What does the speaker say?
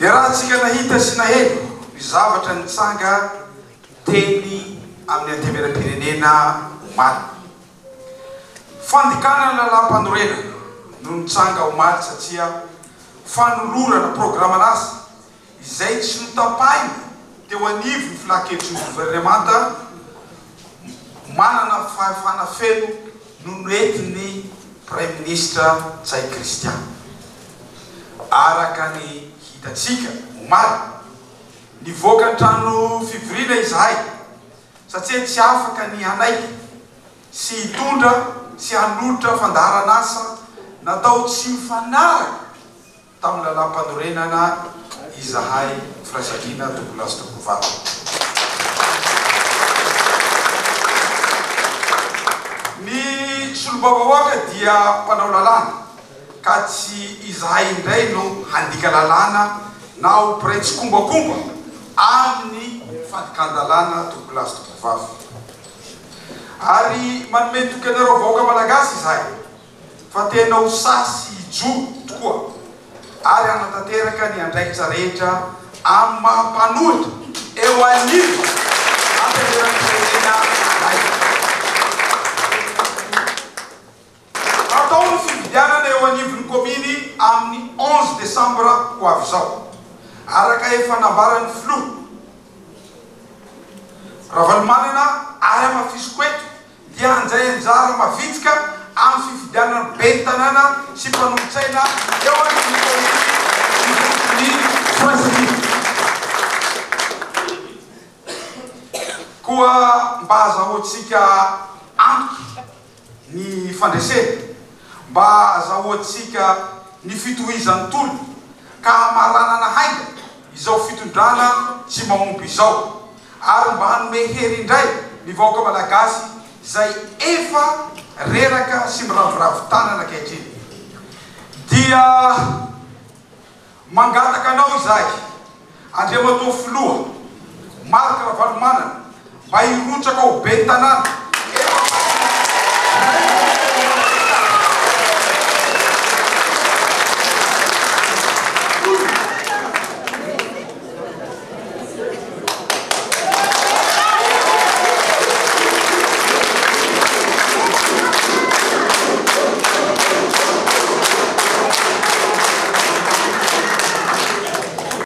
Niarahantsika nahita sy naheno ny zavatra nitsanga teny amin'ny Antenimierampirenena omaly. Fandikana ny lalàmpanorenana no nitsanga omaly satria fanolorana programan'asa izay tsy notapahina teo anivon'ny filankevitry ny governemanta manana fahefana feno no noentin'ny Praiminisitra Ntsay Christian. Araka ny hitantsika omaly, nivoaka ny trano fivoriana izahay satria tsy afaka ny hanaiky sy hitondra sy hanolotra fandaharan'asa natao tsy mifanaraka tamin'ny lalàmpanorenana izahay Firaisankina Tompolahy sy Tompovavy. Ny solombavambahoaka dia mpanao lalàna ka tsy izahay indray no handika lalàna na ho mpiray tsikombakomba amin'ny fandikan-dalàna Tompolahy sy Tompovavy. Ary manome toky anareo vahoaka Malagasy izahay fa tena ho sahy sy hijoro tokoa ary hanatanteraka ny andraikitra rehetra amin'ny maha mpanohitra eo anivon'ny Antenimierampirenena anay. Hatao ny fifidianana eo anivon'ny kaominy amin'ny 11 desambra ho avy izao, araka efa nambaran'ny filoha Ravalomanana ary hamafisiko eto dia handray anjara mavitrika amin'ny fifidianana ben'ny tanàna sy mpanolotsaina eo anivon'ny kaominy ny Firaisankina. Koa mba hazahoantsika antoka ny fandresena, mba hazahoantsika ny fitohizan'ny tolona ka hamaranana haingana izao fitondrana tsy mahomby izao. ary mba hanome hery indray ny vahoaka Malagasy izay efa reraka sy miraviravy tanana ankehitriny. Dia mangataka anao izahay Andriamatoa Filoha Marc Ravalomanana mba hirotsaka ho ben'ny tanàna.